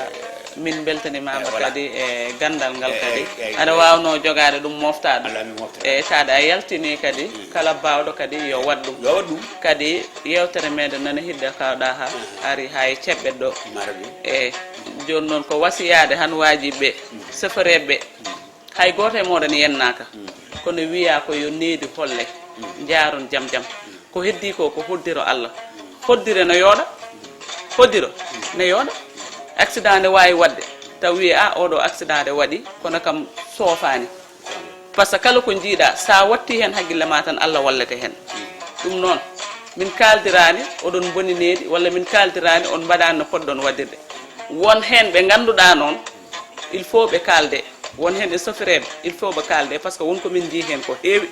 min beltanimaama kadi e ganndal ngal kadi. Aɗa waawno jogaade ɗum mofta ɗum. Allah mi mofta. E taade a yaltini kadi kala baawɗo kadi yo waɗ ɗum. Yo waɗ ɗum. Kadi yewtere meɗen nana hidde kawɗa ha ari ha e ceɓɓe ɗo. Mara ɗum. E jooni noon ko wasiyaade han waajiɓe sefereɓe. Hay gooto e mooɗon yennaaka. Kono wiyaa ko yo needi holle, njaaron jam jam. Ko heddii ko, ko hoddiro Allah. Hoddire no yooɗa, hoddiro no yooɗa. Accident ne waawi waɗde, taw wiyee, "Ah, oo ɗoo accident de waɗi, kono kam soofaani." Par ce que kala ko njiiɗaa, so a wattii heen hakkille ma tan, Allah wallete heen. Ɗum noon, min kaaldiraani oɗon mboni needi, walla min kaaldiraani on mbaɗaani no potɗon waɗirde. Won heen ɓe ngannduɗaa noon, il faut ɓe kaalde. Won heen e sofireeɓe, il faut ɓe kaalde, par ce que won ko min njii heen ko heewi.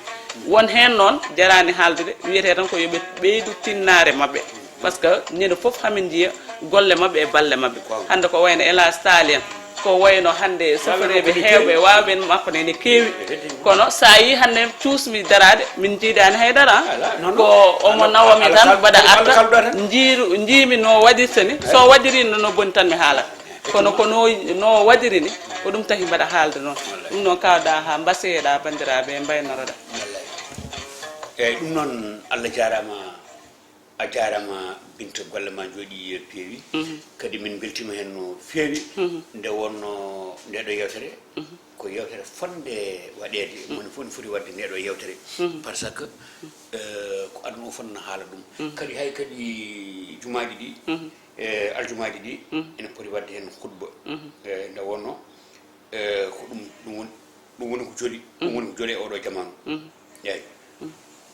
Won heen noon, jaraani haaldude, wiyetee tan ko yo ɓe ɓeydu tinnaare maɓɓe. Parce que ñande fof hamin njiya golle maɓɓe e balle maɓɓe. Hannde ko wayno Elas Tali en, ko wayno hannde safareeɓe heewɓe, waawɓe en makko ne ene keewi. Kono so a yii hannde cuusmi daraade, min njiidaani hay dara. Ko omo nawa mi tan, mbaɗa arta, njiiru, njiimi no waɗirta ni. So waɗiri no, no boni tan mi haalat. Kono ko no, no waɗiri ni, ko ɗum tahi mbaɗa haalde noon. Ɗum noon kaw Daha, mbaseeɗa banndiraaɓe, mbaynoroɗa. Wallay. Eyyi, ɗum noon, Allah jaaraama, a jaaraama Binta, golle ma njooɗi peewi. Kadi min mbeltiima heen no feewi. Nde wonnoo ndeɗo yeewtere, ko yeewtere fotnde waɗeede. Moni fof ne foti waɗde ndeɗo yeewtere. Par ce que, eh, ko aduna o fof nana haala ɗum. Kadi hay kadi jumaaji ɗi, e aljumaaji ɗi, ene poti waɗde heen khutba. E nde wonnoo, e ko ɗum, ɗum woni, ɗum woni ko joli, ɗum woni ko joli e oɗo jamaanu. Eeyi.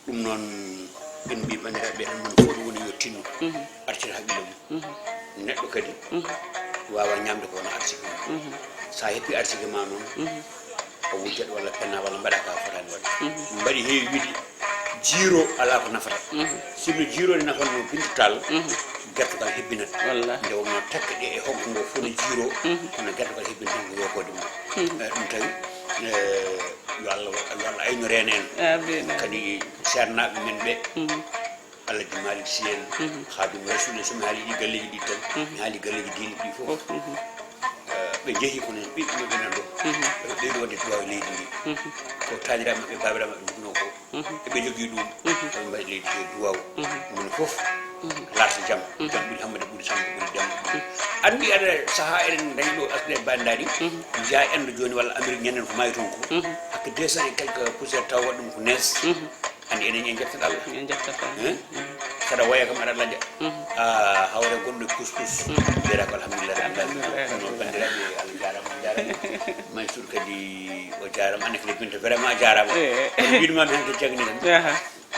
Ɗum noon, en mbii banndiraaɓe tan, moni fof ɗum woni yo tinno, artir haqqille mum. Neɗɗo kadi waawa ñaamde ko wona arsike mum. So a heɓii arsike ma noon, a wujjat walla penna walla mbaɗa ka fotaani waɗde. Mbaɗi heewi wiide jiiro alaa ko nafata. Sinno jiiro ne nafanno Binta Tall, gertogal hebbinat. Nde wonnoo takke ɗe e hoggo ngo fof ne jiiro, kono gertogal hebbinat tan ko yookoode mum. Eh, ɗum tawi, eh, yo Allah, yo Allah aynorene en. Kadi seernaaɓe men ɓe, Alhaji Malick Sy en, Khadim Rasoul en, so mi haalii ɗi galleeji ɗi tan, mi haalii galleeji diine ɗi fof. Eh, ɓe njehi kono ɓiɓɓe maɓɓe nan ɗo. Ɓe ɓeydi waɗde duwaw leydi ndi. Ko taaniraaɓe maɓɓe, baabiraaɓe maɓɓe njoginoo ko. Eɓe njogii ɗum. Eɓe mbaɗi leydi he duwaw. Moni fof laata jam. Jam ɓuri Hammadi, ɓuri Samba, ɓuri Demba. Anndi aɗa sahaa eɗen ndañi ɗo asde e bandaari. Njiyaa Inde jooni walla Amérique ñanden ko maayi toon ko. Hakke deux cents et quelques poussière taw waɗi ɗum ko nees. Anndi enen en njettat Allah. En njettat Allah. Hein? Saɗa woya kam aɗa laƴa. Ah, hawre gonɗo e couscous. Mbiyata ko alhamdulillah. Alhamdulillah. Kono banndiraaɓe, Allah jaaraama, on jaaraama. Mansour kadi o jaaraama, Anne kadi Binta vraiment a jaaraama. Eh. Kono mbiɗo ma mi hanke jagni tan. Aha.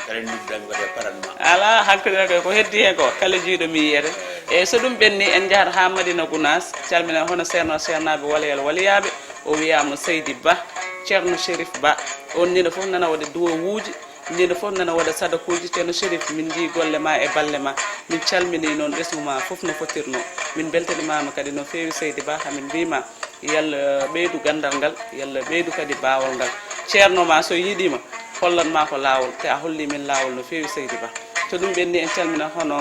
Kala nodduɗaa mi waɗa paran ma. Alaa, hankkadi kay ko heddi heen ko, kala jiiɗo mi yiyete. Eh. E so ɗum ɓenni, en njahat haa Madina Gunaas, calminen hono Ceerno, Ceernaaɓe, Waliyal, Waliyaaɓe. O wiyaama Seydi Ba, Ceerno Chérif Ba. On ñande fof nana waɗa duwawuuji, ñande fof nana waɗa sadakuuji. Ceerno Chérif, min njii golle ma e balle ma. Min calminii noon ɓesngu ma fof no fottirnoo. Min mbeltanimaama kadi no feewi Seydi Ba, hamin mbii ma, yo Allah ɓeydu ganndal ngal, yo Allah ɓeydu kadi baawal ngal. Ceerno ma so yiɗii ma, hollan ma ko laawol, te a hollii min laawol no feewi Seydi Ba. So ɗum ɓenni, en calminat hono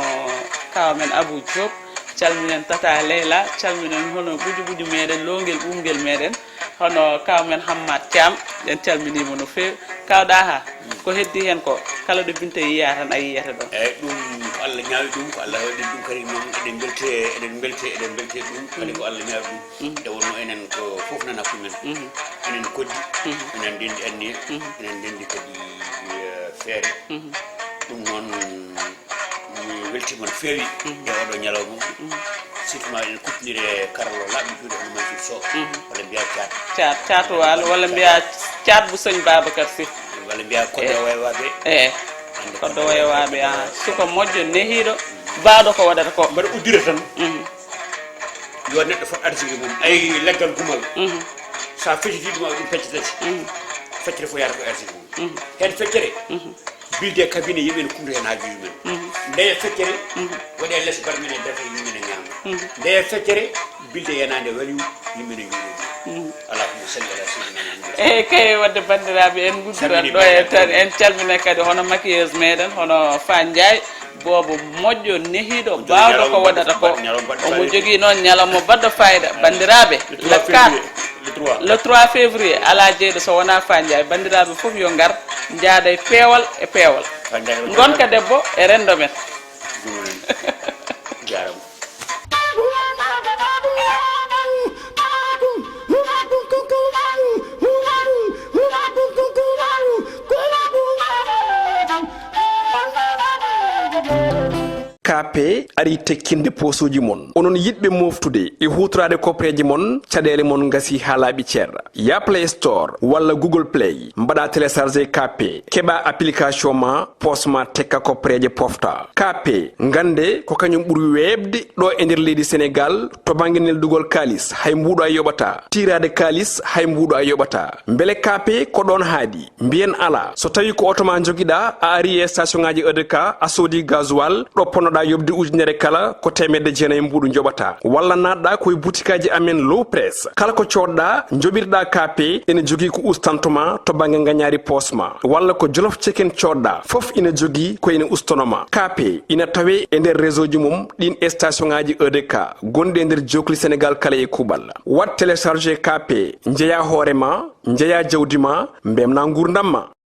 kaaw men Abou Diop, calminen Tata Leyla, calminen hono ɓuju ɓuju meɗen, loongel ɓuumgel meɗen, hono kaaw men Hammad Thiam, en calminii mo no feewi. Kaaw Daha, ko heddi heen ko, kala ɗo Binta yiyaa tan a yiyata ɗoon. Eeyi, ɗum ko Allah ñaawi ɗum, ko Allah waɗi ɗum kadi, noon eɗen mbelti, eɗen mbelti, eɗen mbelti ɗum, kadi ko Allah ñaawi ɗum. Nde wonnoo enen ko fof nana hakkunde men. Enen koddi, enen ndenndi anniya, enen ndenndi kadi, eh, feere. Ɗum noon, mi weltiima no feewi e oɗo ñalawma. Surtout ma eɗen kucconndiri e karallo laaɓɗo juuɗe hono Mansour Sow. Walla mbiyaa Caat. Caat, Caat Waalo, walla mbiyaa Caat bu Sëñ Babacar Sy. Walla mbiyaa Koddo Waywaaɓe. Eh. Hannde Koddo Waywaaɓe, aha. Suka moƴƴo, nehiiɗo, baawɗo ko waɗata ko. Mbaɗa uddira tan. Yo neɗɗo fot arsike mum. Ay, leggal gumal. So a feccitii ɗum, a ɗum pecce tati. Feccere fof yahata ko arsike mum. Heen feccere, bilde cabinet, yimɓe ne kumta heen haajuuji men. Ndeya feccere, waɗe les barme ne, dafa yimɓe ne ñaama. Ndeya feccere, bilde yanaande waliw, yimɓe ne njuuɗo ɗum. Allahumma salli ala sayyidina Muhammad. Eeyi kay, waɗde banndiraaɓe, en nguddirat ɗo e tan, en calmina kadi hono maquilleuse meɗen, hono Fa Ndiaye, boobo moƴƴo, nehiiɗo, baawɗo ko waɗata ko. Omo jogii noon ñalawma baɗɗo fayida. Banndiraaɓe, le quatre, le trois février, alaa jeyɗo so wonaa Fa Ndiaye. Banndiraaɓe fof yo ngar, njaada e peewal e peewal. Ngonka debbo e renndo men. Jaaraama. Kaape arii tekkinde poosooji mon. Onon yiɗɓe mooftude e huutoraade kopreeje mon, caɗeele mon ngasii haa laaɓi cer. Yah Play Store walla Google Play, mbaɗaa télécharger Kaape, keɓaa application ma, poos ma tekka kopreeje pofta. Kaape, nganndee ko kañum ɓuri weeɓde ɗo e nder leydi Senegaal to bannge neldugol kaalis, hay mbuuɗo a yoɓataa. Tiiraade kaalis, hay mbuuɗo a yoɓataa. Mbele Kaape ko ɗoon haaɗi? Mbiyen alaa. So tawii ko oto ma njogiɗaa, a arii e station ŋaaji E D K, a soodii gasoil, ɗo ponnoɗaa Yoɓde ujunere kala ko teemedde jeenayi mbuuɗu njoɓata. Walla naatɗa ko e butikaaji amen Low Press. Kala ko coodɗa, njoɓirɗa K P, ene jogii ko ustanto ma to bannge ngañaari poos ma. Walla ko Jolof Chicken coodɗa, fof ina jogii ko ene ustono ma. K P ina tawee e nder réseau ji mum ɗin station ŋaaji E D K gonɗi e nder jookli Senegaal kala e kuuɓal. Waɗ télécharger K P, njeyaa hoore ma, njeyaa jawdi ma, mbemna nguurndam ma.